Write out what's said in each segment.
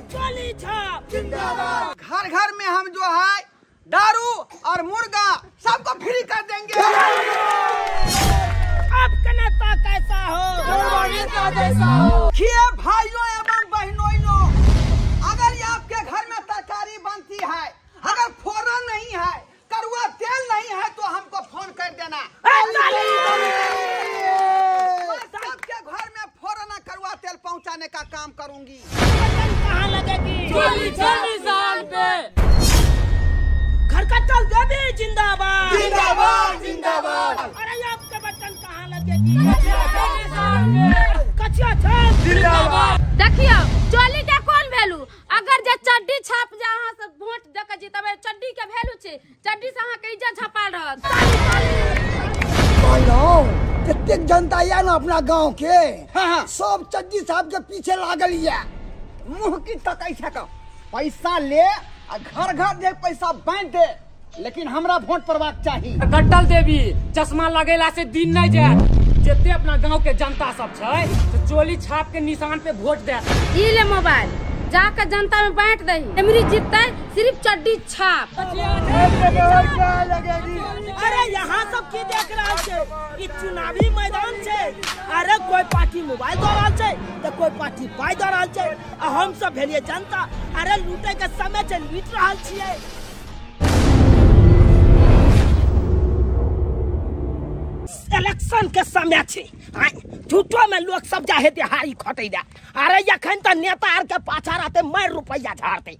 चोली छाप जिंदाबाद। घर घर में हम जो है दारू और मुर्गा सबको फ्री कर देंगे। आपका नेता कैसा हो, नेता जैसा हो। ये भाइयों एवं बहनों, अगर ये आपके घर में तरकारी बनती है, अगर फोरन नहीं है, करुआ तेल नहीं है, तो हमको फोन कर देना। सबके घर में फोरन करुआ तेल पहुंचाने का काम करूंगी। कहाँ लगेगी चोली छाप पे। घर का चल देवी जिंदाबाद जिंदाबाद जिंदाबाद। अरे आपके बटन कहाँ लगेगी, कचिया छाप जिंदाबाद। देखियो चोली के कौन वैल्यू, अगर जे चड्डी छाप जा अहाँ सब वोट दे के जीतबै, चड्डी के वैल्यू छै, चड्डी से अहाँ के इज्जत झपाल रहत। कहलौं कतेक जनता या ना अपना गांव के, हाँ, सब चड्डी साहब के पीछे लागल या। मुंह की तकै छै, पैसा ले आ घर घर दे, पैसा बांट दे, लेकिन हमरा वोट पड़बाक चाही। गड्डल देवी चश्मा लगेला से दिन नहीं जायत। जते अपना गांव के जनता सब छै तो चोली छाप के निशान पे वोट दे। ई ले मोबाइल जाकर जनता में बांट दही, एमरी जीतते सिर्फ चड्डी छाप। अरे यहाँ सब की देख रहा छे, ई चुनावी मैदान छे। अरे कोई पार्टी मोबाइल दऽ रहल छे तो कोई पार्टी पाई दऽ रहल छे, आ हम सब भेलिए जनता। अरे लूटे के समय छे, लूट रहल छियै। इलेक्शन के समय छे, झूठो में लोग सब जाहे देहारी खटे दे। अरे अखन त नेता आर के पाछा रहते मार रुपया झाड़ते,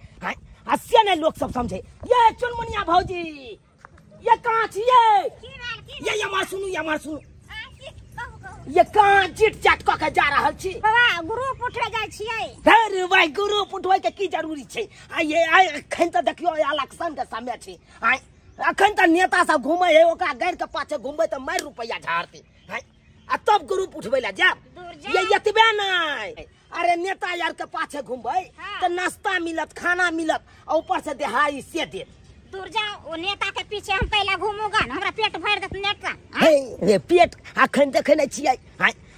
आ से नहीं लोग सब समझे। ये चुनमुनिया भौजी, ये कहाँ छियै? ये हमार सुनू, ये हमार सुनू, ये कहाँ चिट चाट क के जा रहल छी? बाबा ग्रुप उठे जाय छियै। अरे भाई ग्रुप उठबै के की जरूरी छै? आ ये अखन त देखियो इलेक्शन के समय छै, अखन त नेता सब घूमे है, ओकरा गैर के पाछे घूमबै त मार रुपया झाड़ते, आ तब ग्रुप उठबै ला जाब। ये एतबे नहीं, अरे नेता यार के पाछे घूमबै त नाश्ता मिलत, खाना मिलत, आ ऊपर से देहाई से देत। दूर जाओ, वो नेता के पीछे हम पहला घूमूगा न, हमरा पेट भर देत नेता। हे रे पेट अखन देखे नै छियै,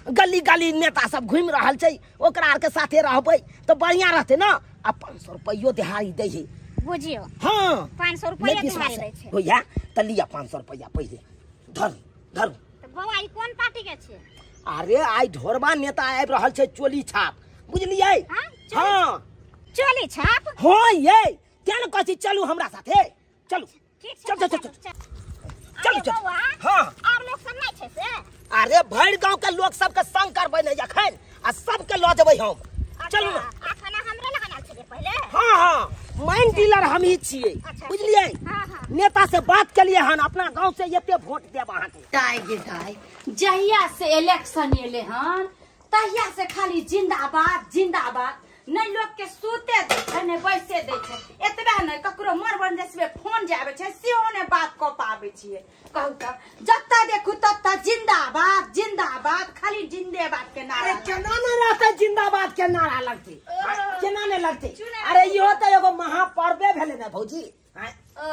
गली गली नेता सब घूमि रहल छै, ओकरा आर के साथे रहबै त बढ़िया रहतै न। आ 500 रुपैयो देहाई दै है, बुझियो। हाँ 500 रुपया देहाई दै छै। होया त लिया 500 रुपया पहिले धर धर। त बौआ ई कोन पार्टी के छै? अरे आई ढोरबा नेता आबि रहल छै चोली छाप, बुझलियै? हाँ चोली छाप। हाँ ये तें न कहै छी चलू हमरा साथे, चलू चल चल चल चल चल। हाँ और लोग सब नहीं छै से? अरे भरि गांव के लोग सबके संग करबै ने अखन, आ सबके लऽ जेबै हम। चलू ना, अखन हमरे लग आयल छलियै पहिले। हाँ हाँ माइन डीलर हम ही छियै, बुझलियै? नेता से बात केलियै हन, अपना गांव से एते वोट देब अहाँके। दाय गे दाय, जहिया से इलेक्शन एले हन तहिया से खाली जिंदाबाद जिंदाबाद, नहीं लोग के सूते दै छै नहीं बैसे दै छै। एतबे नहीं ककरो मर बंदेश में फोन जाबे छै सेहो नहीं बात कऽ पाबै छियै। कहू तऽ जतऽ देखू ततऽ जिंदाबाद जिंदाबाद, खाली जिंदेबाद के नारा। अरे केना नहीं रहतै जिंदाबाद के नारा लगतै, केना नहीं लगतै? अरे इहो तऽ एगो महापर्वे भेलै ने भौजी।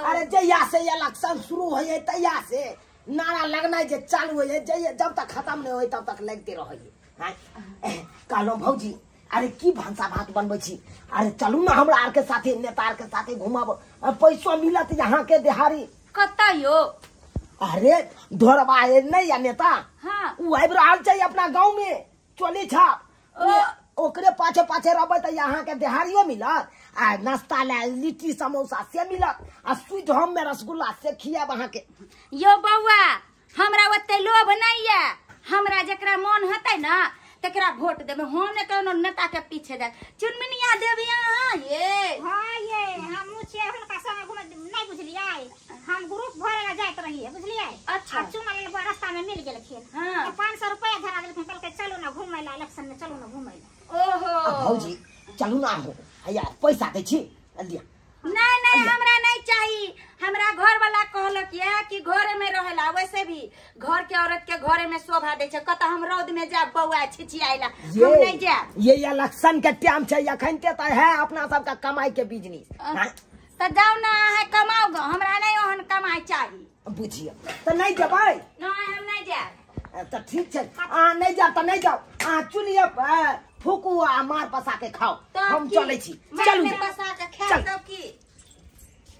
अरे जहिया से इलेक्शन शुरू होइए तहिया से नारा लगनाइ जे चालू होइए, जब तक खत्म नहीं होय तब तक लगते रहैए। कहलहुँ भौजी, अरे की भनसा भात बनबै छी? अरे चलू ना हमरा आर के साथे, नेता आर के साथे घुमब, पैसो मिलत यहाँ के देहारी। कतऽ यो? अरे ढोरबा नहीं या नेता, हाँ उ आबि रहल छै अपना गाँव में चोली छाप, ओकरे पाछे पाछे रहबै तऽ यहाँ के देहारियो मिलत, आ नाश्ता ले लिट्टी समोसा से मिलत, आ स्वीट होम में रसगुल्ला से खियाब अहाँ के। यो बौआ हमरा ओते लोभ नहीं ये, हमरा जकरा मन हेतै ना तकरा वोट देबै, हम ने कोनो नेता के पीछे जाय। चुनमुनिया देवी अहाँ ये? हाँ ये हमहूँ छियै हुनका संग घुमै, नहीं बुझलियै? हम ग्रुप भरे ला जाइत रहियै, बुझलियै? अच्छा। चुनल रास्ता में मिल गेलखिन, हाँ 500 रुपया धरा देलखिन, कहलकै चलू ना घुमै ला इलेक्शन में, चलू ना घुमै ला। ओहो भौजी चलू ना हो, हैया पैसा दै छी लिया। नहीं नहीं हमरा नहीं चाहिए, हमरा घर वाला कहलक ये कि घरे में रहेला, वैसे भी घर के औरत के घरे में शोभा दै छै, कतऽ हम रौद में जाब बौआ छिछियाइला, हम नहीं जाब। ये इलेक्शन के टाइम छै, अखन ते तऽ है अपना सबका कमाई के बिजनेस। तऽ जाउ ना अहाँ कमाउ ग, हमरा नहीं ओहन कमाई चाही। बुझियो तऽ नहीं जेबै? नहीं हम नहीं जाब। तऽ ठीक छै, अहाँ नहीं जाब तऽ नहीं जाउ, अहाँ चुनिए फूकू आ मार पसा के खाओ। हम चलै छी, चलू पसा के खाओ तब की।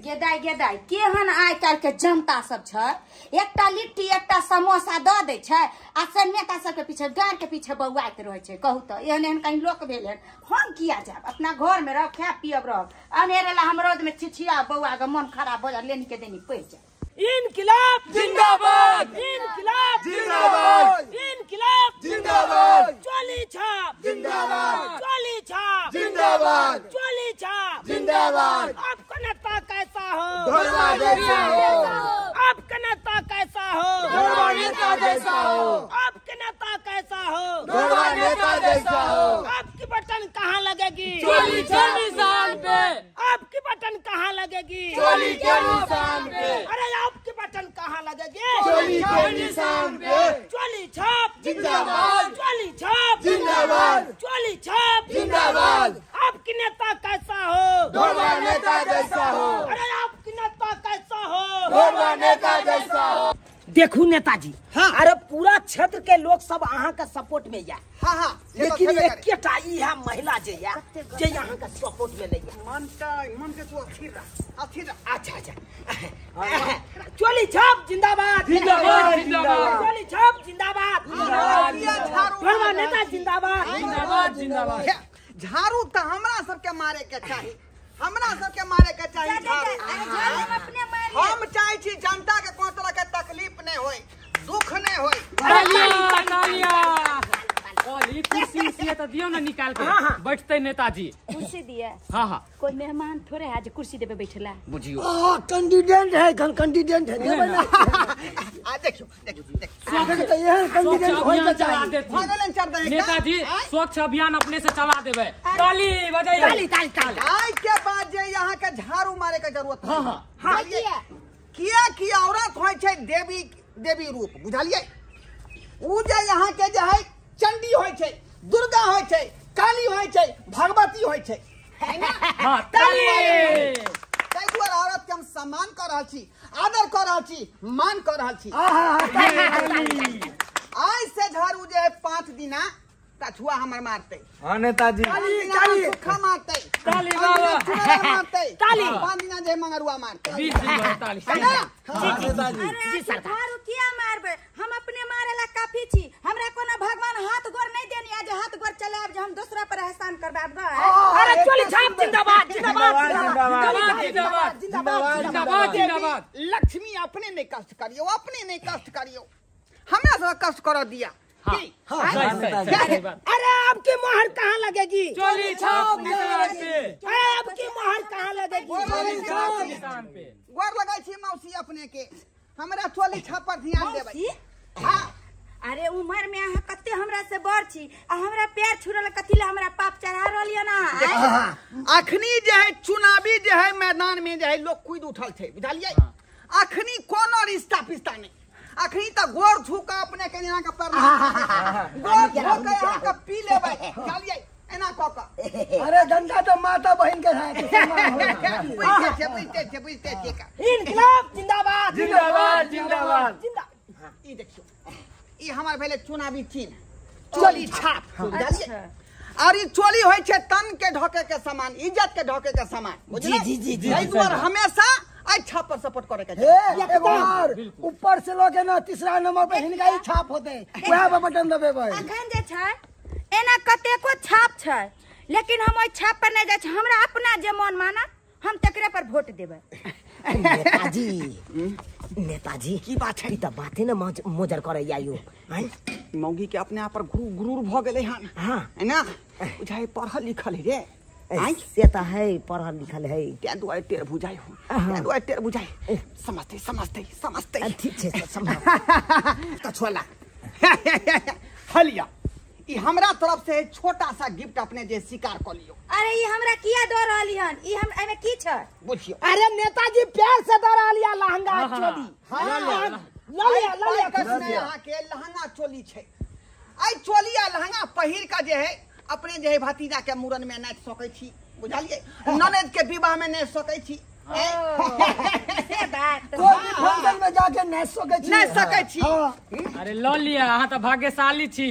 गेदाय गेदाय केहन आइ काल्हि के जनता सब छै, एकटा लिट्टी एकटा समोसा दऽ दै छै आ से नेता सबके पीछे गाड़ के पीछे बौआइत रहै छै। कहू तऽ एहन एहन कहीं लोक भेल हन। हम किया जायब, अपना घर में रह, खायब पियब रहब। अनेरे ला हम रौद में छिछिया बौआ के मन खराब हो जाय, लेनी के देनी पड़ि जाय। इनकलाब जिंदाबाद, इनकलाब जिंदाबाद, इनकलाब जिंदाबाद, चोली छाप जिंदाबाद, चोली छाप जिंदाबाद, चोली छाप जिंदाबाद। आपका नेता कैसा हो, ढोलवा जैसा हो, आपका नेता कैसा हो, ढोलवा नेता जैसा हो, आपका नेता कैसा हो, ढोलवा नेता जैसा हो। आपकी बटन कहाँ लगेगी, चोली के निशान पे। आपकी बटन कहाँ लगेगी, चोली के निशान पे। अरे आपकी बटन कहाँ लगेगी, चोली के निशान पे। चोली छाप जिंदाबाद, चोली छाप जिंदाबाद, चोली छाप जिंदाबाद। आपकी नेता कैसा हो, ढोलवा नेता जैसा हो। अरे आपकी नेता कैसा हो, ढोलवा नेता जैसा हो। देखू नेताजी, हाँ। अरे पूरा क्षेत्र के लोग सब अहाँ के सपोर्ट में या। हाँ हाँ, लेकिन एकेटा ई है महिला जे या जे यहाँ के सपोर्ट में नहीं है। मन का मन के तो अथिर रह, अथिर रह। अच्छा अच्छा, चोली छाप जिंदाबाद, जिंदाबाद जिंदाबाद, चोली छाप जिंदाबाद, जिंदाबाद, नेता जिंदाबाद, जिंदाबाद जिंदाबाद। झाड़ू तो हमरा सबके मारे के चाही, हमरा सबके मारे के चाही झाड़ू। हम चाहे छी जनता के कोनो तरह के तकलीफ नहीं होय, दुख नहीं होय। तालियां तालियां। कहली कुर्सी उर्सी तो दियो ना निकाल के बैठते नेताजी। कुर्सी दिए? हाँ हाँ, कोई मेहमान थोड़े है जो कुर्सी देबे बैठला। बुझियो कैंडिडेट है, कैंडिडेट है देबे ना। आ देखियो देखियो देखियो, तो एहन कैंडिडेट होय के चाही। नेताजी स्वच्छ अभियान अपने से चला देबे। ताली बजाइए, ताली ताली ताली। आज के बाद जे यहाँ के झाड़ू मारे के जरूरत। हाँ हाँ हाँ, किया कि औरत होय छै देवी, देवी रूप बुझलियै। उ जे यहाँ के जे है चंडी होय छै, दुर्गा होय छै, काली होय छै, भगवती होय छै, है ना? हाँ, ताली। ताहि दुआरे औरत के हम सम्मान कर रहल छी, आदर कर रहल छी, मान कर रहल छी। आज से झाड़ू जे है 5 दिना कछुआ हमर मारते। हाँ नेताजी, ताली सुखा मारते, ताली बाबा मारते, ताली 5 दिना जे मंगरुआ मारते। 20 दिन ताली। हाँ नेताजी। अरे झाड़ू किया मारबे, हम अपने मारे ला काफी छी। हमरा कोनो भगवान हाथ गोर नहीं देनी आज हाथ गोर चलाब जे हम दूसरा पर एहसान करबाब। अरे चोली छाप जिंदाबाद, जिंदाबाद जिंदाबाद जिंदाबाद जिंदाबाद जिंदाबाद। लक्ष्मी अपने नहीं कष्ट करियो, अपने नहीं कष्ट करियो, हमरा सब कष्ट कर दिया। हाँ, अरे आपकी मोहर कहाँ लगेगी, चोली छाप निशान पे। अरे आपकी मोहर कहाँ लगेगी, चोली छाप निशान पे। गोर लगाई छी मौसी अपने के, हमरा चोली छाप पर ध्यान देबै। हाँ, अरे उम्र में अहाँ कते हमरा से बड़ छी आ हमरा पैर छुड़ल कथी ला हमरा पाप चढ़ा रहल ये ना। अखनी जे है चुनावी जे है मैदान में जे है लोग कूद उठल छै बुझलियै। अखनी कोनो रिश्ता पिस्ता नहीं, अखनी त गोर छू के अपने के यहाँ के पर गोर छू के यहाँ के पी लेबै बुझलियै, एना क क। अरे जनता तो माता बहन के है, बुझते छै बुझते छै बुझते छै। इनकलाब जिंदाबाद, जिंदाबाद जिंदाबाद। ई देखियो, ई हमर भेलै चुनावी चिन्ह चोली छाप बुझलियै। और ई चोली होय छै तन के ढके के सामान, इज्जत के ढके के सामान बुझलियै। जी जी जी, एहि दुआरे हमेशा एहि छाप पर सपोर्ट करे के छै। एगो और ऊपर से लके ना तीसरा नंबर पे हिनका ही छाप होते, वएह पर बटन दबेबै। अखन जे छै एना कतेको छाप छै, लेकिन हम ओहि छाप पर नहि जाइ छी। हमरा अपना जे मन मानत हम तकरे पर वोट देबै। नेताजी नेताजी की बात है, ई त बाते ने मोजर करैया यो। मौगी के अपने आप पर गुरूर भ गेलै हन। हाँ है ना, बुझाइ पढ़ल लिखल है रे। से त है पढ़ल लिखल है, तें दुआरे टेर बुझाइ हो, तें दुआरे टेर बुझाइ। समझते समझते समझते। ठीक छै समझ। कछुआ हलिया, ई हमरा तरफ से छोटा सा गिफ्ट अपने जे स्वीकार क लियो। अरे ई हमरा किया द रहली हन, ई हम एमे की छै बुझियो। अरे नेताजी प्यार से द रहली लहंगा चोली। हां ललिया ललिया अहाँ के लहंगा चोली छै। आई चोली आ लहंगा पहिर के जे है अपने जे है भतीजा के मुड़न में नाच सकै छी बुझलियै, ननद के विवाह में नाच सकै छी। से बात कोई भी फंक्शन में जाके नाच सकै छी, नाच सकै छी। अरे ल लिया, अहाँ त भाग्यशाली छी।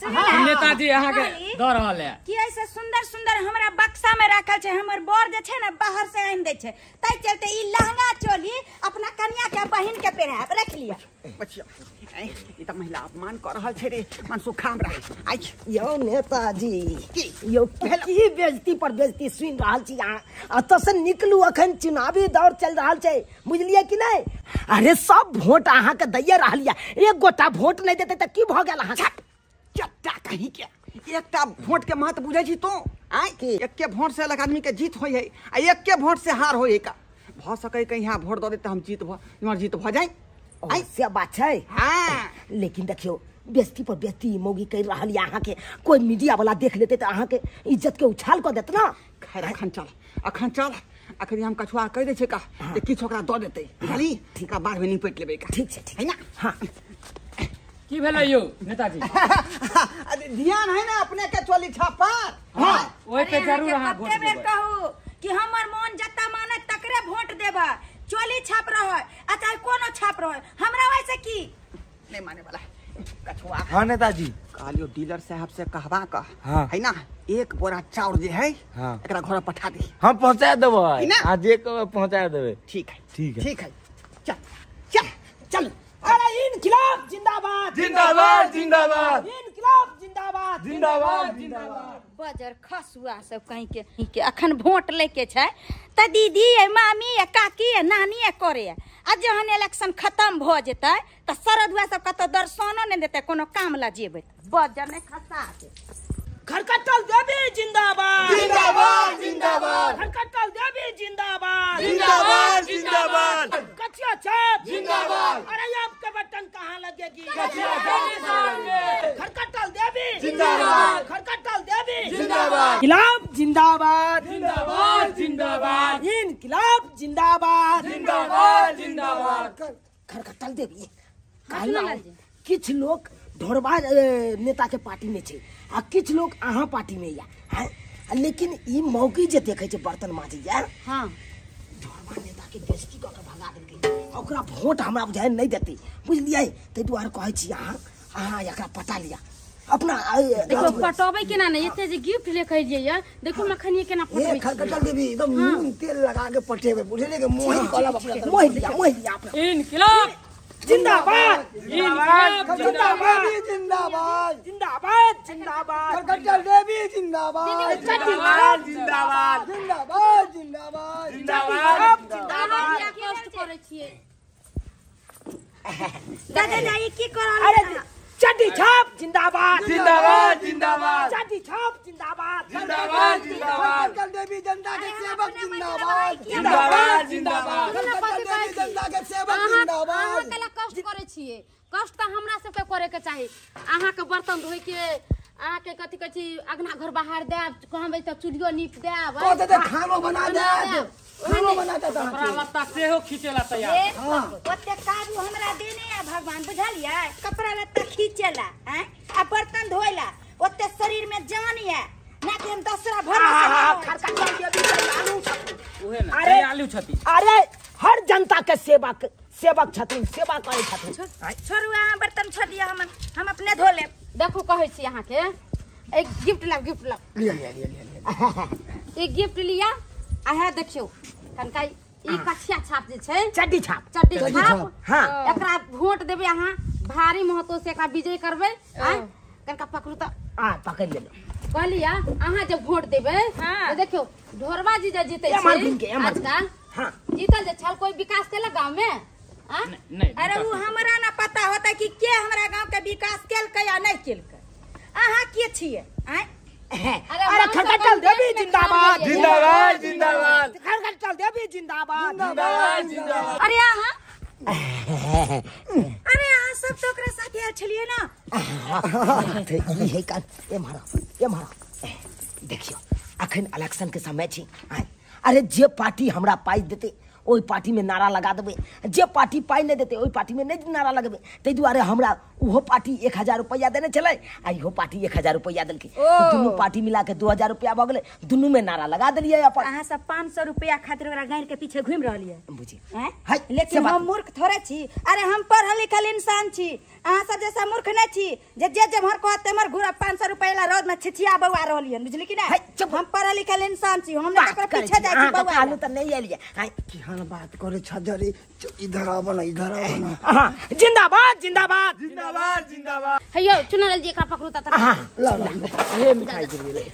नेताजी अहाँ के द रहल है कि ऐसे सुंदर सुंदर हमरा बक्सा में राखल छै। हमर बर जे छै ने बाहर से आनि दै छै, तै चलते ई लहंगा चोली अपना कन्या के बहिन के पहिराब रख लिया। बचिया ई त महिला अपमान कर रहल छै रे, मन सुखा हमरा। आइ यौ नेताजी यौ की बेइज्जती पर बेइज्जती सुनि रहल छी अहाँ। एतऽ से निकलू, अखन चुनावी दौर चल रहल छै, बुझलियै कि नहि? अरे सब वोट अहाँ के दैये रहल या, एक गोटा वोट नहि देतै तऽ की भऽ गेल अहाँ? चट्टा कहीं के एकटा वोट के महत्व बुझै छी तू? आइ एके वोट से अलग आदमी के जीत होइ है आ एके वोट से हार होइ है। का भऽ सकै कहीं यहाँ वोट दऽ देते हम जीत भ हमर जीत भऽ जाय। आई से बात छै। हाँ लेकिन देखियो बेइज्जती पर बेइज्जती मौगी कहि रहल या अहाँ के, कोई मीडिया वाला देख लेते तऽ अहाँ के इज्जत के उछाल कऽ देत ना। खैर अखन चल, अखन चल, अखन हम कछुआ कहि दै छै का जे किछु ओकरा दऽ देतै, बुझली? ठीक, बाद में निपटि लेबै का। ठीक छै, ठीक है ना? हाँ की भेलै यौ नेताजी? ध्यान है ना अपने के चोली छाप पर? हाँ ओहि पे जरूर अहाँ वोट देबै। कहू कि हमर मन जता माने तकरे वोट देबै, चोली छाप रहे आ चाहे कोनो छाप रहे, हमरा वैसे की नहीं माने वाला कछुआ। हाँ नेताजी कहलियो डीलर साहब से कहवा का। हाँ। है ना एक बोरा चाउर जे है। हाँ। एकरा घर पठा दे। हम पहुंचा देबै, हां जे कहबै पहुंचा देबै। ठीक है, ठीक है, ठीक है, चल चल चल। अरे इनकलाब जिंदाबाद, जिंदाबाद, जिंदाबाद, इनकलाब जिंदाबाद, जिंदाबाद, जिंदाबाद। बजर खसुआ सब कहीं के अखन वोट लेके छै त दीदी ये मामी ये काकी ये नानी ये करे, आ जहन इलेक्शन खत्म भ जेतै त सरदुआ सब कतौ दर्शनो नहि देतै, कोनो काम ला जेबै बजर नहि खसा के। खरकटल देवी जिंदाबाद, जिंदाबाद, जिंदाबाद, खरकटल देवी जिंदाबाद, जिंदाबाद, जिंदाबाद, कछिया छाप जिंदाबाद। अरे आपके बटन कहाँ लगेगी? कछिया छाप। खरकटल देवी जिंदाबाद, खरकटल देवी जिंदाबाद, इनकलाब जिंदाबाद, जिंदाबाद, जिंदाबाद, इनकलाब जिंदाबाद, जिंदाबाद, जिंदाबाद। खरकटल देवी किछ लोग ढोरबा नेता के पार्टी में छै आ किछ लोग अहाँ पार्टी में या, लेकिन ई मौकी जे देखे छै बर्तन माजैया। हाँ ढोरबा नेता के बेइज्जती कऽ के भगा देलकै, ओकरा वोट हमरा बुझाइ नहि देतै, बुझलियै? ताहि दुआरे कहै छी अहाँ अहाँ एकरा पटा लिअ अपना। देखो पटबै केना नहि, एते जे गिफ्ट लेके एलियै, देखो मखनिये केना पटबै। खरकटल देवी एकदम नून तेल लगा के पटेबै, बुझलियै? के मोहि कलब अपना, मोहि लिअ, मोहि लिअ अपना। इनकलाब जिंदाबाद, जिंदाबाद, जिंदाबाद, जिंदाबाद, जिंदाबाद, जिंदाबाद, खरकटल देवी जिंदाबाद, जिंदाबाद, जिंदाबाद, जिंदाबाद, जिंदाबाद, जिंदाबाद, जिंदाबाद। कष्ट करै छियै दादा जाई की करल? अरे चड्डी छाप जिंदाबाद, जिंदाबाद, जिंदाबाद, चड्डी छाप जिंदाबाद, जिंदाबाद, जिंदाबाद, खरकटल देवी जनता के सेवक जिंदाबाद, जिंदाबाद, जिंदाबाद, खरकटल देवी जनता के सेवक जिंदाबाद। अहाँ केला कष्ट करै छियै? कष्ट तऽ हमरा सबके करे के चाही। अहाँ के बर्तन धोइ के, अहाँ के कथि कहै छी अगना घर बाहर देब, कहबै तऽ चूल्हियो नीप देब, कह देते खानो बना देब, खानो बना देत अहाँ कपड़ा लत्ता सेहो खींचेला तैयार। हां ओते काबू हमरा देने है भगवान, बुझलियै? कपड़ा लत्ता खींचेला हैं आ बर्तन धोइला ओते शरीर में जान है ना कि हम दसरा भरोसा। खरकटल देवी दयालु छथिन, उहे ना दयालु छथिन। अरे हर जनता के सेवक सेवक छथिन, सेवा करै छथिन। छोड़ू अहाँ बर्तन छोड़ दिअ, हम अपने धो लेब। देखो कहै छी अहाँ के एक गिफ्ट लाओ, गिफ्ट लाओ, लिया लिया लिया लिया, एक गिफ्ट लिया। आ हे देखियो कनका ई कछिया छाप जे छै, चड्डी छाप, चड्डी छाप। हां एकरा वोट देबै अहाँ भारी महत्व से, एकरा विजय करबै। आ कनका पकड़ू त आ पकड़ लेलो। कहलिया अहाँ जब वोट देबै त देखियो ढोरबा जी जे जीतै छै आजकल। हां जीतल जे छल कोई विकास केलक गांव में? नहीं। अरे वो हमरा ना पता होता कि के हमरा गांव के विकास केलकै या नहीं केलकै। अहाँ के छियै? अरे खरकटल देवी जिंदाबाद, जिंदाबाद, जिंदाबाद, खरकटल देवी जिंदाबाद, जिंदाबाद, जिंदाबाद। अरे अहाँ, अरे अहाँ सब तो ओकरा साथे आयल छलियै ना? ई है कान, ए मारा, ए मारा, देखियो अखन इलेक्शन के समय छी। अरे जे पार्टी हमरा पाइ देतै ओहि पार्टी में नारा लगा देबै, जे पार्टी पाइ नहि देतै ओहि पार्टी में नहि नारा लगेबै। ताहि दुआरे हमरा उहो पार्टी 1000 रुपया देने छलै आ इहो पार्टी 1000 रुपया देलकै, तऽ दुनू पार्टी मिला के 2000 रुपया भऽ गेलै। दुनू में नारा लगा देलियै अपन। अहाँ सब 500 रुपया खातिर ओकरा गाड़ि के पीछे घुमि रहलियै बुझी। लेकिन हम मूर्ख थोड़े छी, अरे हम पढ़ल लिखल इंसान छी, अहाँ सब जैसा मूर्ख नहीं छी जे जे जेम्हर कहत तेम्हर घुरब। 500 रुपया ला रौद में छिछिया बौआ रहलियै, बुझली कि नहीं? हम पढ़ल लिखल इंसान छी, हम नहीं ककरो पीछे जाइ छी बौआ। आलू त नहीं एलियै। केहन बात करे छजरी, इधर आब ना, इधर आब ना। जिंदाबाद जिंदाबाद जिंदाबाद जिंदाबाद। हैयो चुनल जी का पकड़ू त ला ला हे मिठाई गिर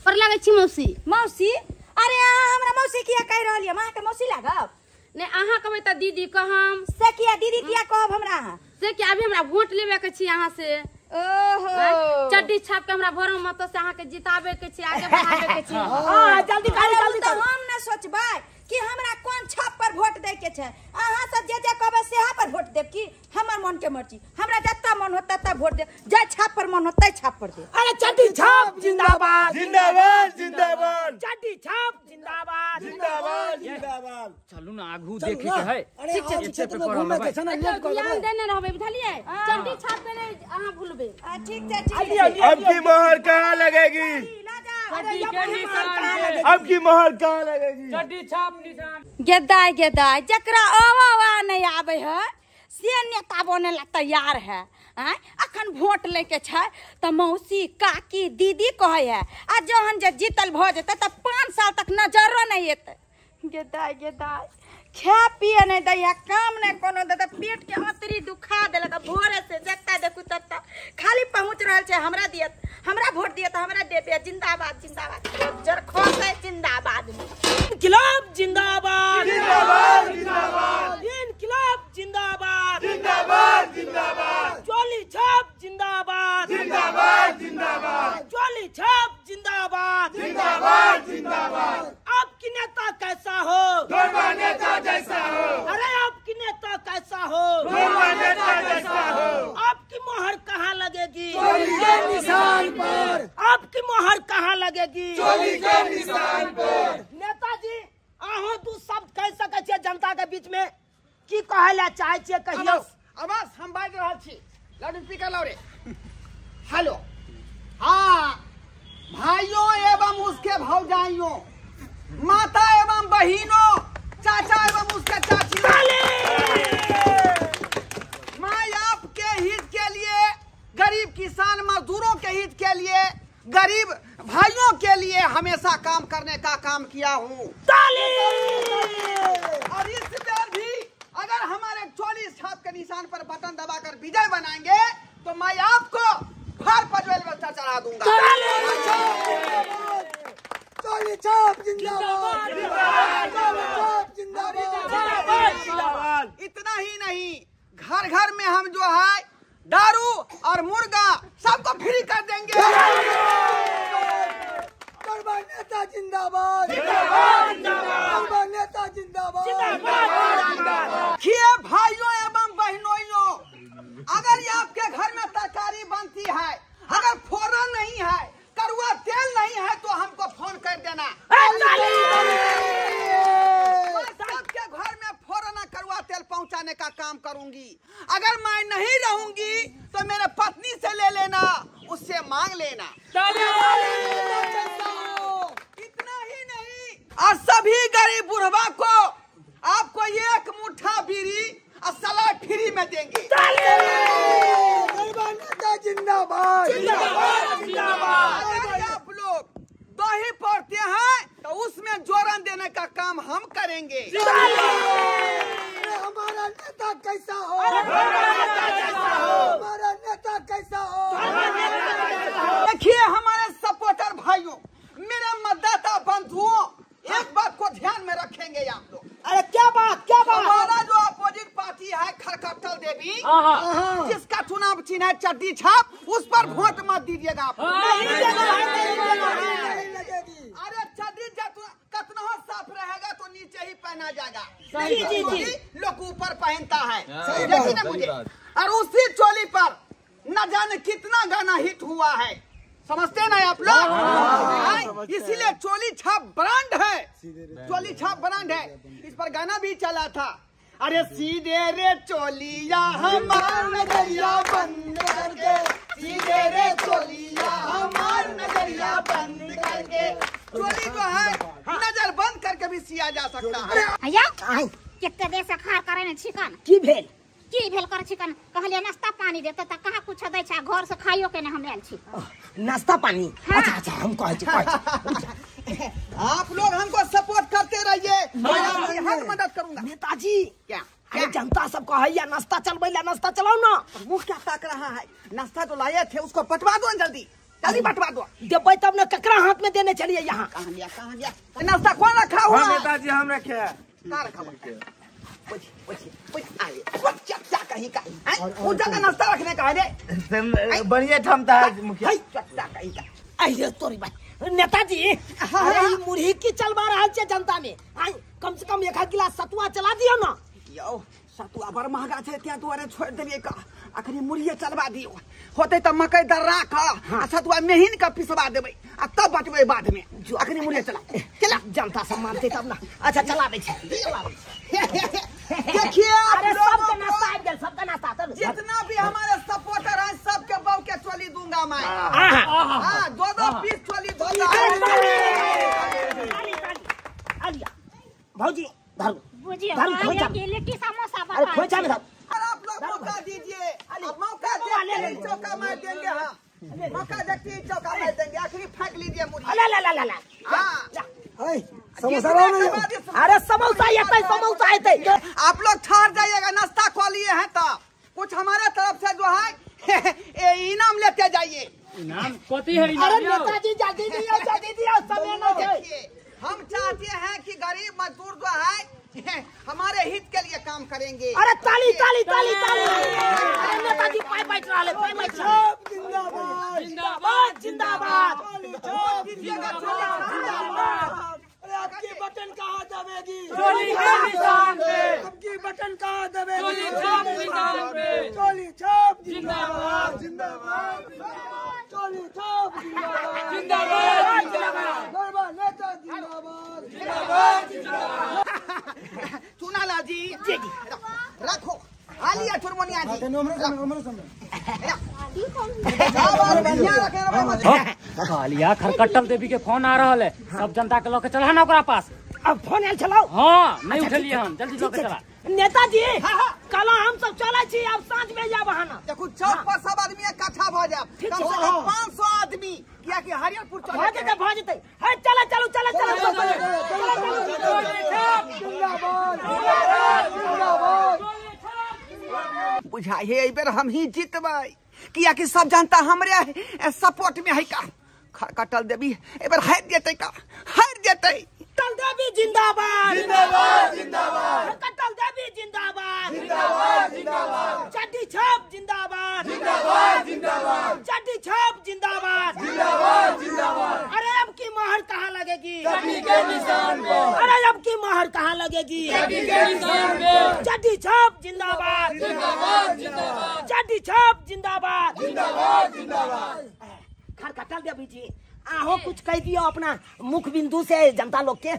पर लागै छी मौसी। मौसी? अरे अहाँ हमरा मौसी किया कहि रहलियै? हम अहाँके मौसी लागब? नहीं, अहाँ कहबै त दीदी कहम। से किया दीदी किया कहब हमरा अहाँ? से कि अभी हमरा वोट लेबे के छी अहाँ से। ओहो, चड्डी छाप के हमरा भरम मत से अहाँ के जिताबे के छी, आगे बढ़ाबे के छी। हां जल्दी करू जल्दी करू। हम न सोचबै कि हमरा कोन छाप पर वोट दै के छै, अहाँ सब जे जे कहबै सेहा पर वोट देब कि हमर मन के मर्जी, हमरा जत्ता मन होत तत्ता वोट देब, जे छाप पर मन होत तै छाप पर देब। अरे चड्डी छाप जिंदाबाद जिंदाबाद जिंदाबाद, चड्डी छाप जिंदाबाद जिंदाबाद जिंदाबाद। चलू ना आगू देखे के है। अरे ठीक छै, क्षेत्र में घूमे के छै ना, लेट कर ध्यान देने रहबै बुझलियै? चड्डी छाप के नहीं अहाँ भूलबै। ठीक छै ठीक छै। अब की मोहर कहाँ लगेगी? अब की मोहर कहाँ लगेगी? चड्डी छाप निशान। गेदाय गेदाय, जकरा अवा नहीं आबै है से नेता बने ला तैयार है। अखन वोट लेके छै त मौसी काकी दीदी कहै है, आ जहन जे जीतल भ जेतै त 5 साल तक नजरो नहीं एतै। गेदाय गेदाय, खाए पिए नहीं दै है, काम नहीं कोनो दै, पेट के अंतरी दुखा देलक। भोरे से जत्ता देखू तत्ता खाली पहुँच रहल छै, हमरा दियत, हमरा वोट दियत, हमरा देबे। जिंदाबाद जिंदाबाद, जरखोसै जिंदाबाद। इनकलाब जिंदाबाद जिंदाबाद जिंदाबाद, इनकलाब जिंदाबाद जिंदाबाद जिंदाबाद, चोली छाप जिंदाबाद जिंदाबाद जिंदाबाद, चोली छाप जिंदाबाद जिंदाबाद जिंदाबाद। आपकी नेता कैसा हो? गरबा नेता जैसा हो। अरे आपकी नेता कैसा हो? गरबा नेता जैसा हो। आपकी मोहर कहाँ लगेगी? चोली के निशान पर। आपकी मोहर कहाँ लगेगी? चोली के निशान पर। नेताजी अहाँ दू शब्द कह सकै छियै जनता के बीच में, की कहै ला चाहै छियै कहियौ। अबस हम बाजि रहल छी, लाउड स्पीकर लाउ रे। हेलो, हाँ भाइयों एवं उसके भौजाइयों, माता एवं बहिनों, चाचा एवं उसके चाचियों, मैं आपके हित के लिए, गरीब किसान मजदूरों के हित के लिए, गरीब भाइयों के लिए हमेशा काम करने का काम किया हूँ। और इस बार भी अगर हमारे 44 छाप के निशान पर बटन दबाकर विजय बनाएंगे तो मैं आपको घर पर व्यवस्था चढ़ा दूंगा। चोली छाप जिंदाबाद जिंदाबाद जिंदाबाद। इतना ही नहीं, घर घर में हम जो है दारू और मुर्गा सबको फ्री कर देंगे। नेता जिंदाबाद जिंदाबाद, नेता जिंदाबाद जिंदाबाद। देखिए भाइयों एवं बहनोइयों, अगर ये आपके घर में तरकारी बनती है, अगर फोरन नहीं है, करुआ तेल नहीं है, तो हमको फोन कर देना। मैं सबके घर में फोरन और करुआ तेल पहुंचाने का काम करूंगी। अगर मैं नहीं रहूंगी तो मेरे पत्नी से ले लेना, उससे मांग लेना। इतना ही नहीं, और सभी गरीब बुढ़वा को आपको 1 मुट्ठा बीड़ी और सलाद फ्री में देंगे। जिंदाबाद जिंदाबाद। अगर आप लोग दही पड़ते हैं तो उसमें जोरन देने का काम हम करेंगे। हमारा नेता कैसा हो? हमारा नेता कैसा हो? देखिए हमारे सपोर्टर भाइयों, मेरे मतदाता बंधुओं, एक बात को ध्यान में रखेंगे आप लोग। अरे क्या बात, क्या बात। हमारा जो अपोजिट पार्टी है खरकट्टल देवी, जिसका चुनाव चिन्ह है चड्डी छाप, उस पर वोट मत दीजिएगा आप। अरे चड्डी कतना साफ रहेगा तो नीचे ही पहना जाएगा, लोग ऊपर पहनता है, देखिए ना मुझे। और उसी चोली पर न जाने कितना गाना हिट हुआ है, समझते ना आप लोग। इसीलिए चोली छाप ब्रांड है, चोली छाप ब्रांड है। इस पर गाना भी चला था। अरे सीधे रे चोलिया हमार नजरिया बंद करके, सीधे रे चोलिया हमार नजरिया बंद करके। चोली जो है नजर बंद करके भी सिया जा सकता है। भैया कितने देर से खार करे ने छिकन की भेल की भेल कर छिकन कहलिए नाश्ता पानी देते त कहां कुछ दै छै, घर से खाइयो के ने हम आयल छी। नाश्ता पानी? हाँ। अच्छा अच्छा हम कहै छी कहै आप लोग हमको सपोर्ट करते रहिए, मैं आपकी हर मदद करूंगा। नेताजी क्या अरे जनता सब कहैया नाश्ता चलबै ला, नाश्ता चलाओ ना। मुंह क्या ताक रहा है, नाश्ता जो लाए थे उसको बंटवा दो, जल्दी जल्दी बंटवा दो। देबै तब ने, ककरा हाथ में देने चलिए यहाँ। कहाँ गया कहाँ गया नाश्ता कौन रखा हुआ? नेताजी हम रखे हैं। कहाँ रखा हुआ? कहीं का वो जगह नाश्ता रखने का है रे, बढ़िया ठमता है मुखिया। कहीं का अरे तोरी भाई नेताजी, अरे ई मुरही की चलवा रहल छै जनता में, आई कम से कम एक गिलास सतुआ चला दियो ना। यौ सतुआ बड़ महंगा छै, त्या दुआरे छोड़ देलियै का, अखनी मुरही चलवा दियो होते त मकई दर्रा क आ सतुआ मेहिन क पिसवा देबै आ तब बटबै बाद में। अखनी मुरही चला चला, जनता सब मानते तब ना। अच्छा चला दै छै, चला दै छै। देखिए आप अरे सबके नाश्ता आबि गेल, सबके नाश्ता। जितना भी हमारे सपोर्टर हैं सबके बहू के चोली दूंगा मैं। हाँ, दो दो पीस चोली दूंगा। भौजी धरू बुझियो धरू खोइचा, लिट्टी समोसा अरे खोइचा में धरू। और आप लोग मौका दीजिए, अब मौका देखते ही चौका मार देंगे हम, मौका देखते ही चौका मार देंगे। आखिरी फेंक लीजिए मुझे। ला ला ला ला ला हाँ समोसा लाओ ना। अरे समोसा एतै, समोसा एतै। आप लोग ठहर जाइएगा, नाश्ता खा लिए हैं तो कुछ हमारे तरफ से जो है इनाम लेते जाइए। इनाम कथी है? अरे नेताजी जल्दी दियो, जल्दी दियो, समय न छै। हम चाहते हैं कि गरीब मजदूर जो है हमारे हित के लिए काम करेंगे। अरे ताली ताली ताली ताली। अरे नेताजी पाई बैठ रहा है, पाई बैठ रहा है। जिंदाबाद जिंदाबाद जिंदाबाद जिंदाबाद। अरे आपकी बटन कहाँ दबेगी? चोली के निशान पे। आपकी बटन कहाँ दबेगी? चोली छाप निशान पे। चोली छाप जिंदाबाद जिंदाबाद। चोली छाप जिंदाबाद जिंदाबाद जिंदाबाद। गरबा नेता जिंदाबाद जिंदाबाद जिंदाबाद। चुनाला जी जी रखो आलिया चुरमुनिया जी। कालिया खरकट्टल देवी के फोन आ रहा है, सब जनता के लके चला ना ओकरा पास। अब फोन आयल छलौ? हाँ नहीं उठलिए हम, जल्दी लके चला। नेताजी कल हम सब चलै छी, अब साँझ में जाब अहाँ। देखू चौक पर सब आदमी इकट्ठा भ जाब, कम से कम 500 आदमी, कियाकि हरियरपुर चल भ जेतै, भ जेतै। हे चले चलू चले चलू चलू। जिंदाबाद जिंदाबाद। बुझाइए एहि बेर हम ही जीतबै, कियाकि सब जनता हमरे सपोर्ट में है का। खरकटल देवी एहि बेर हारि जेतै का, हारि जेतै। खरकट्टल देवी जिंदाबाद जिंदाबाद जिंदाबाद। खरकट्टल देवी जिंदाबाद जिंदाबाद जिंदाबाद। चड्डी छाप जिंदाबाद जिंदाबाद जिंदाबाद। चड्डी छाप जिंदाबाद जिंदाबाद जिंदाबाद। अरे अब की मोहर कहाँ लगेगी? चड्डी के निशान पे। अरे अब की मोहर कहाँ लगेगी? चड्डी के निशान पे। चड्डी छाप जिंदाबाद जिंदाबाद जिंदाबाद। चड्डी छाप जिंदाबाद जिंदाबाद जिंदाबाद। खरकट्टल देवी जी आहो कुछ कह दियो अपना मुख बिंदु से जनता लोग के।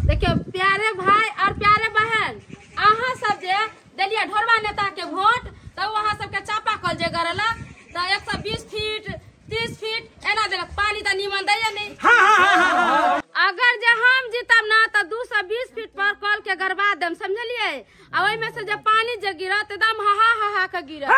देखियो प्यारे भाई और प्यारे बहन, अहाँ सब जे देलिए ढोरवा नेता के वोट, तो वहाँ सबके चापा कल जे गरला तो 120 फीट 30 फीट एना देलक, पानी तो नीमन दैया नहीं। हाँ हाँ हाँ हाँ। अगर जे हम जीतब ना तो 220 फीट पर कल के गरबा देम, समझलिए? आ ओहि में से जे पानी जे गिरत एकदम हा हा हा के गिरत।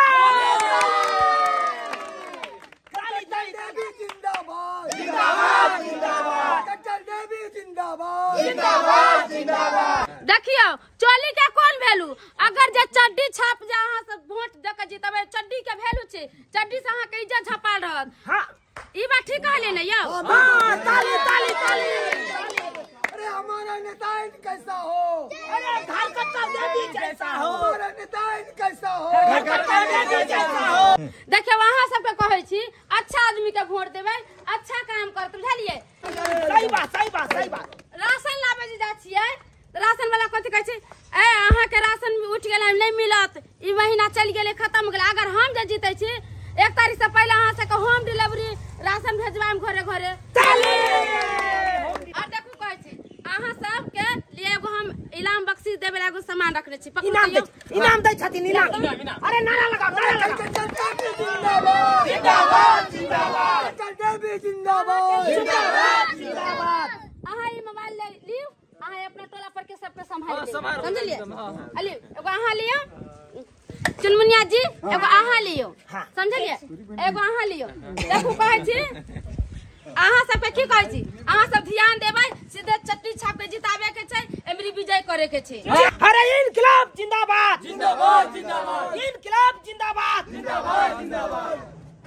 देवी जिंदाबाद जिंदाबाद जिंदाबाद। कट्टर देवी जिंदाबाद जिंदाबाद जिंदाबाद। देखियो चोली के कौन वैल्यू, अगर जे चड्डी छाप जे अहाँ सब वोट दे के जीतबै, चड्डी के वैल्यू छै, चड्डी से अहाँ के इज्जत झपाल रहत। हां ई बात ठीक कहले ने यौ? हां ताली ताली ताली। अरे हमारा नेता कैसा हो? अरे घर कट्टर देवी जैसा हो। हमारा नेता कैसा हो? घर कट्टर देवी जैसा हो। देखियो अहाँ सबके कहै छी अच्छा आदमी के वोट देबै, अच्छा काम करत, बुझलिए? सही बात सही बात सही बात। राशन लाबै जे जाइ छियै राशन वाला कथी कहै छै, ए अहाँ के राशन उठि गेलै नहीं मिलत, ई महीना चलि गेलै खत्म गेलै। अगर हम जे जीतै छी 1 तारीख से पहले अहाँ सबके होम डिलीवरी राशन भेजवाम घरे घरे। और देखू कहै छी अहाँ सबके लिए एगो हम इनाम बख्शीश देबै एगो सामान ध्यान रखने छी। इनाम दै, इनाम दै छथिन, इनाम। अरे नारा लगाओ, नारा लगाओ। जिंदाबाद जिंदाबाद जिंदाबाद देवी जिंदाबाद जिंदाबाद जिंदाबाद। अहाँ ई मोबाइल ले लियौ, अहाँ अपना टोला पर के सबके संभाल लियौ, समझलियै? अली एगो अहाँ लियौ चुनमुनिया जी, एगो अहाँ लियौ, समझलियै? एगो अहाँ लियौ। देखू कहै छी अहाँ सबके की कहै छी, अहाँ सब ध्यान देबै, सीधे चट्टी छाप के जिताबे के छै, एमरी विजय करे के छै। अरे इनकलाब जिंदाबाद जिंदाबाद जिंदाबाद, इनकलाब जिंदाबाद जिंदाबाद जिंदाबाद।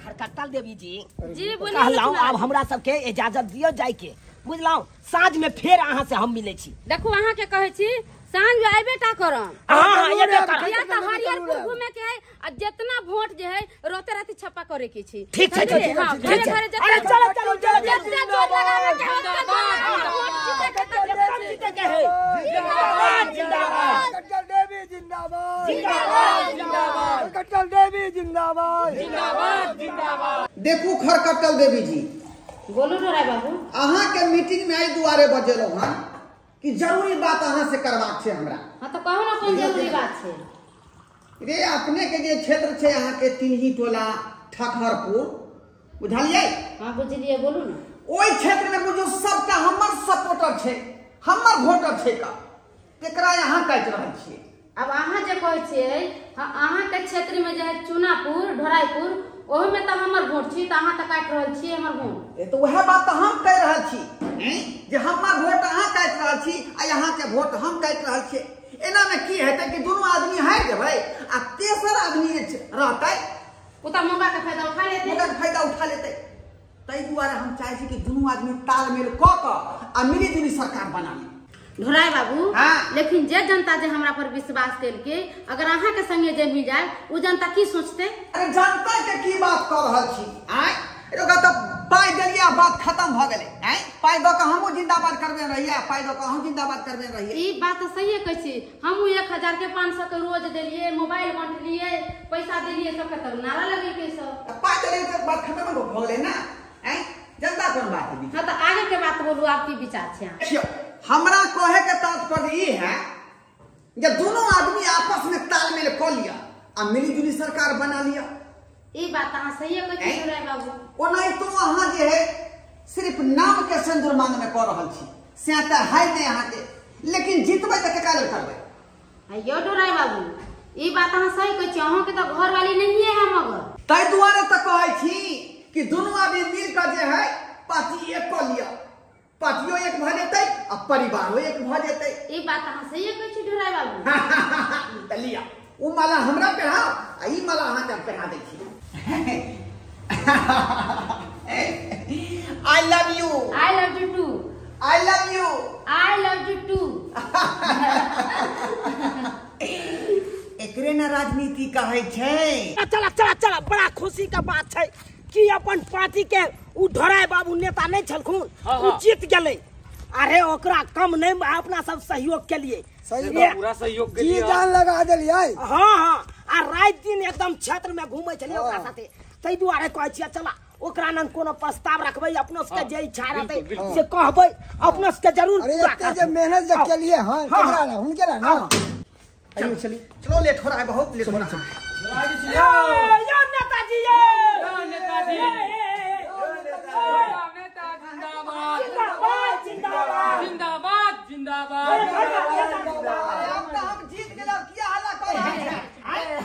खरकट्टल देवी जी जी बोलिए। कहलहुँ आब हमरा सबके इजाजत दियौ जाय के, बुझलहुँ? साँझ में फेर अहाँ से हम मिले छी। देखू अहाँ के कहै छी साँझ में अयबे टा करम। हाँ, अयबे करम। या तऽ हरियरपुर घूमे के है आ जितना वोट जे है रोते राति छप्पा करे के छी। ठीक छै, ठीक छै, ठीक छै। अरे चलो चलो चलो, जितना जोर लगावे के है उतना वोट जीते के एकदम जीते के है। जिंदाबाद जिंदाबाद खरकट्टल देवी जिंदाबाद जिंदाबाद जिंदाबाद, खरकट्टल देवी जिंदाबाद जिंदाबाद जिंदाबाद। देखू खरकट्टल देवी जी। बोलू रे बाबू। अहाँ के मीटिंग में आई दुआरे बजेलहुँ हन कि जरूरी बात अहाँ से करबाक छै हमरा। हाँ तो कहू ना कोन जरूरी बात छै। रे अपने के जे क्षेत्र छै अहाँ के तिनही टोला ठकहरपुर, बुझलियै? हाँ बुझलियै, बोलू ना। ओहि क्षेत्र में बुझू सबटा हमर सपोर्टर छै, हमर वोटर छै का, तेकरा अहाँ काटि रहल छियै। अब अहाँ जे कहै छियै अहाँ के क्षेत्र में जे है चुनापुर ढोराईपुर ओहि में तऽ हमर वोट छी, तऽ अहाँ तऽ काटि रहल छियै हमर वोट। ए तऽ वएह बात तऽ हम कहि रहल छी जे हमर वोट अहाँ काटि रहल छी आ अहाँ के वोट हम काटि रहल छियै। एना में की हेतै कि दुनू आदमी हारि जेबै आ तेसर आदमी जे रहतै ओ तऽ मौका के फायदा उठा लेतै, मौका के फायदा उठा लेतै। ताहि दुआरे हम चाहै छी कि दुनू आदमी तालमेल कऽ कऽ आ मिली जुली सरकार बना ली। ढोराई बाबू, हाँ। लेकिन जे जनता जे हमरा पर विश्वास केलकै, अगर अहाँ के संगे जे मिल जाए ओ जनता की सोचते? अरे जनता के की बात कऽ रहल छी? आँय ओकरा तऽ पाइ देलियै बात खत्म भऽ गेलै। आँय पाइ दऽ कऽ हमहूँ जिंदाबाद करबे रहियै, पाइ दऽ कऽ अहूँ जिंदाबाद करबे रहियै। ई बात तऽ सहिए कहै छी, हमहूँ 1000 के 500 के रोज देलियै, मोबाइल बांटलियै, पैसा देलियै, सबके तब नारा लगेलकै सब। पाइ देलियै तऽ बात खत्म भऽ गेलै ना। आँय जनता कोन बात है? हाँ तऽ आगे के बात बोलू, आप की विचार छै? देखियौ हमरा कहे के तात्पर्य ई है जे दोनों आदमी आपस में तालमेल कऽ लिअ आ मिली जुली सरकार बना लिअ। ई बात अहाँ सहिए कहै छी ढोराई बाबू। ओनाहितो अहाँ जे है सिर्फ नाम के सिंदूर मांग में कऽ रहल छी, से तऽ है नहि अहाँके, लेकिन जीतबै तऽ केकरा लेल करबै? अयो ढोराई बाबू, ई बात अहाँ सही कहै छी, अहाँके तऽ घरवाली नहिए है मगर। ताहि दुआरे तऽ कहै छी कि दुनू आदमी मिल कऽ जे है पार्टी एक कऽ लिअ, पार्टियो एक भऽ जेतै आ परिवारो एक भऽ जेतै। ई बात अहाँ सहिए कहै छी ढोराई बाबू। तऽ लिअ ओ माला हमरा पहिराउ आ ई माला अहाँके हम पहिरा दै छी। I love you. I love you too. I love you. I love you too. एकरे ना राजनीति कहै छै। चला चला चला, बड़ा खुशी के बात छै कि अपन पार्टी के उ ढोराई बाबू नेता नहीं छलखुन, उ जीत गेलै। अरे ओकरा कम नहीं, अपना सब सहयोग के लिए पूरा सहयोग के जी जान लगा देलियै। हाँ हाँ, आ राति दिन एकदम क्षेत्र में घूमै छलियै ओकरा साथे, ताहि दुआरे कहै छियै चला ओकरा नन कोनो प्रस्ताव रखबै, अपनो सबके जे इच्छा रहतै से कहबै, अपनो सबके जरूर। अरे एते जे मेहनत जे केलियै हन केकरा ला, हुनके ला ना। चलो चली, चलो लेट हो रहा है, बहुत लेट हो रहा है। यो नेताजी, यो नेताजी, जिंदाबाद जिंदाबाद जिंदाबाद जिंदाबाद। अब तो हम जीत गेल, किया हल्ला कर रहल छै?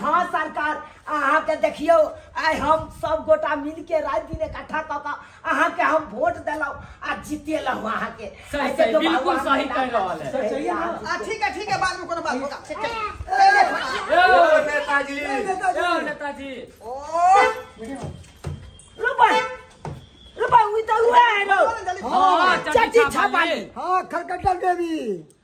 हाँ सरकार, अहाँ के देखियौ आइ हम सब गोटा मिल के राति दिन इकट्ठा कऽ कऽ अहाँ के हम वोट देलहुँ आ जीतेलहुँ अहाँ के। सही सही, बिल्कुल सही कह रहल है। आ ठीक है ठीक है, बाद में कोनो बात होगा। ओ नेताजी, ओ नेताजी, ओ रुपा रुपा उई त उहे है रो। हां चट्टी छापाली। हां खरकट्टल देवी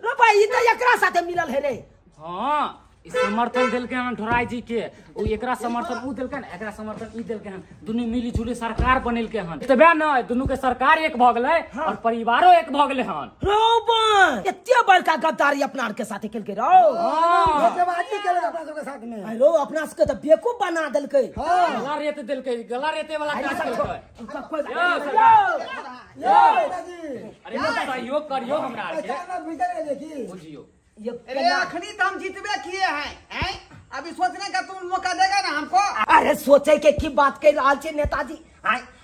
रुपा ई त एकरा साथे मिलल है रे। हां समर्थन देलकै हन ढोराई जी के, ओ एकरा समर्थन उ देलकै हन, एकरा समर्थन ई देलकै हन, दुनू मिली जुली सरकार बनेलकै हन। तबे न दुनू के सरकार एक भ गेलै और परिवारो एक भ गेलै हन। रौ एते बड़का गद्दारी अपना आर के साथे केलकै रौ। धोखेबाजी केलकै अपना सबके साथ में। अरे अपना सबके त बेवकूफ बना देलकै। गला रेत देलकै, गला रेते वाला काज केलकै। यो अरे सहयोग करियो हमरा आर के। भीतर के देखी बुझियो ये अरे अखनी तो हम जीतबे किए हैं, हैं? अभी सोचने का तुम मौका देगा ना हमको। अरे सोचे के की बात कर रहल छी नेताजी?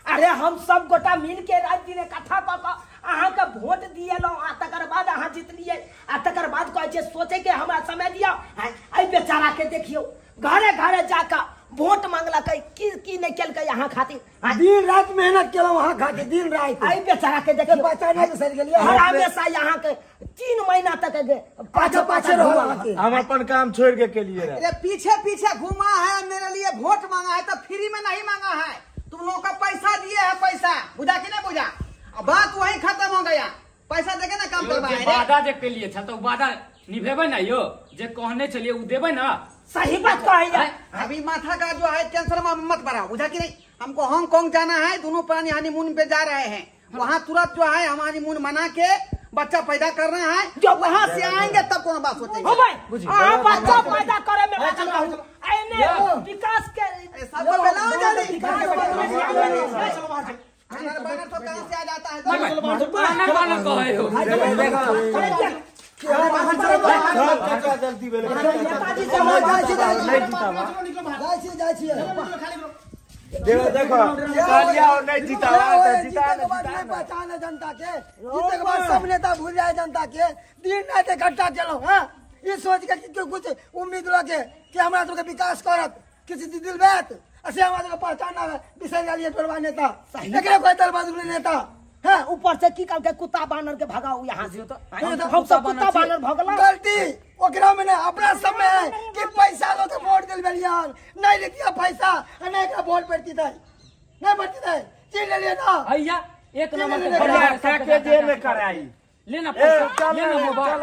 अरे हम सब गोटा मिल के रात दिन इकट्ठा क क अहाँ के वोट दिएलहुँ आ तकर बाद अहाँ जीतलियै आ तकर बाद कहै छै सोचे के हमरा समय दिअ। एहि बेचारा के देखियौ घरे घरे जाकर वोट मांगलकै, की की नहीं केलकै अहाँ खातिर। दिन रात मेहनत केलहुँ अहाँ खातिर, दिन रात। एहि बेचारा के देखियौ बच्चा नहीं बिसरि गेलियै। हर हमेशा यहाँ के 3 महीना तक पाछे पाछे रहल अहाँ के। हम अपन काम छोड़ के केलिए रहे। अरे पीछे पीछे घुमा है, मेरे लिए वोट मांगा है तो फ्री में नहीं मांगा है, तुम लोगों का पैसा दिए है, पैसा बुझा कि नहीं बुझा? अब बात वही खत्म हो गया, पैसा देके ना काम करवाए। वादा जे केलिए छल तो वादा निभेबै ना यो, जे कहने छलिए उ देबै ना। सही बात कहै। अभी माथा का जो है टेंशन मत बढ़ाओ, बुझा कि नहीं? हमको हांगकांग जाना है, दोनों प्राणी हनीमून पे जा रहे हैं, वहाँ तुरंत जो है हम हनीमून मना के बच्चा पैदा करना है, जब वहाँ से आएंगे तब कोनो बात सोचेंगे। बच्चा पैदा करे में लागल रहू, एने विकास के सबको बुलाओ जल्दी। बैनर बैनर तो कहाँ से आ जाता है? बैनर बैनर कहे हो। जल्दी देखो देखो नहीं जीता नहीं पहचान है जनता के, जीते के बाद सब नेता भूल जाए जनता के। दिन रात इकट्ठा केलहुँ हँ ई सोच के कि कुछ उम्मीद लगे कि हमरा सबके विकास करत, किसी दिलबैत से हमरा सबके पहचान ना बिसरि गेलियै टोलबा नेता, एकरे कोई दल बदलू नेता है। ऊपर से की कहलकै कुत्ता बानर के भगाओ यहाँ से, हम सब कुत्ता बानर भगला। गलती ओकरा में नहीं, अपना सब में है कि पैसा लो के वोट दिल बेलियान नहीं लेतिया पैसा नहीं एकरा वोट पड़ती थी, नहीं पड़ती थी, चीन ले लिया ना भैया। एक नंबर के के जेब में कराई लेना पैसा, लेना मोबाइल।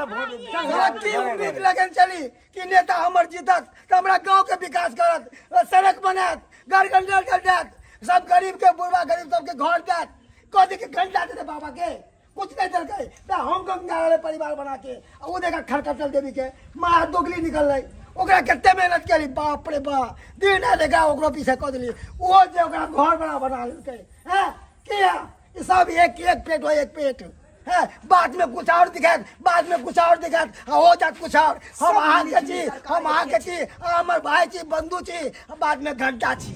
की उम्मीद लगन चली कि नेता हमर जीतत तो हमरा गांव के विकास करत, सड़क बनात, घर घर नल देत, सब गरीब के बुढ़वा गरीब सबके घर देत, कथी के घंटा देते बाबा के कुछ नहीं देलकै। हांगकांग जा रहे परिवार बना के वो देखा खरकटल देवी के माँ दोगली निकल रही, ओकरा कते मेहनत केली बाप रे बाप, दिन रात देखा ओकरो पीछे कऽ देली, ओ जे ओकरा घर बना बना लेलकै हैं। किया ई सब एक एक पेट हो, एक पेट है, बाद में कुछ और दिखात, बाद में कुछ और दिखात, हो जात कुछ और। हम अहाँ के छी, हम अहाँ के छी, हमर भाई छी, बंधु छी, बाद में घंटा छी,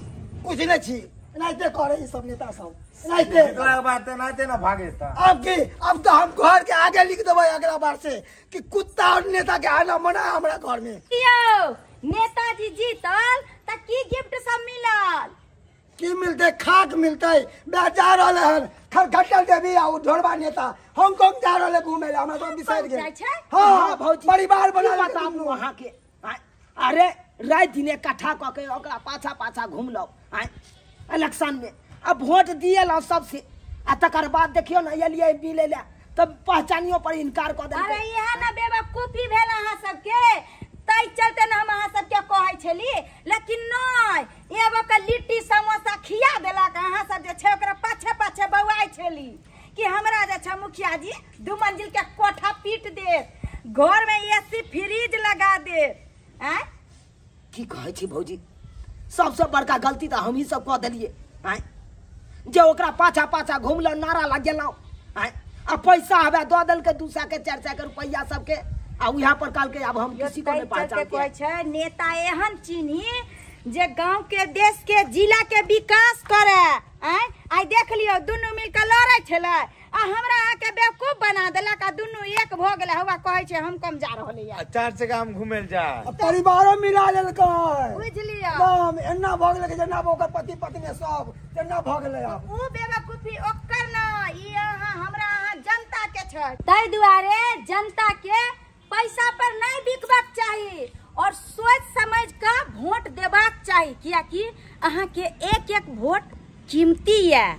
कुछ नहीं छी। एनाहिते करे ई सब नेता सब, एनाहिते ना भागे। अब की अब तो हम घर के आगे लिख देबै अगला बार से कि कुत्ता और नेता के आना मना है हमरा घर में। यौ नेताजी जीतल त की गिफ्ट सब मिलल? की मिलते? खाक मिलते। जा रहल हन खरखटल देवी आ ढोरबा नेता हांगकांग जा रहल घूमे ला, हमरा तो बिसरि गेल। हां भौजी परिवार बना बताबू अहाँ के। अरे राति दिन इकट्ठा क के ओकरा पाछा पाछा घुमलौ इलेक्शन में, अब वोट दिए सबसे आ तकर बाद देखियो ना एलियै मिले ला तब पहचानियो पर इनकार क देलकै। अरे इहे ना बेवकूफी भेल अहाँ सबके, तै चलते ना हम अहाँ सबके कहै छली, लेकिन नहीं एगो के लिट्टी समोसा खिया देलक, अहाँ सब जे छै ओकरा पाछे पाछे बौआइ छली कि हमरा जे छै मुखिया जी 2 मंजिल के कोठा पीट देत, घर में एसी फ्रिज लगा देत। आँय की कहै छी भौजी? सबसे बड़का गलती तो हमही सब कऽ देलियै आँय, जे ओकरा पाछा पाछा घुमलहुँ, नारा लगेलहुँ आँय, आ पैसा हवे दऽ देलकै 200 के 400 के रुपैआ सबके, आ उहा पर कहलकै अब हम किसी को नहीं पहचानते। कहै छै नेता एहन चिन्ही जे गांव के देश के जिला के विकास करे। आँय आइ देख लियौ दुनू मिल के लड़ै छलै आ हमरा अहाँ के बेवकूफ बना देलक आ दुनू एक भऽ गेलै। हवा कहै छै हम कम जा रहलियै, 4 चक्का हम घुमे ल जा, परिवारो मिला लेलकै, बुझलियै? नाम एना भऽ गेलै जेना ओकर पति पत्नी सब तेना भऽ गेलै। आब उ बेवकूफी ओकर न, ई अहाँ हमरा अहाँ जनता के छै। ताहि दुआरे जनता के पैसा पर नहीं बिकबाक चाही और सोच समझ के वोट देबाक चाही, कियाकि अहाँ के एक एक वोट कीमती है।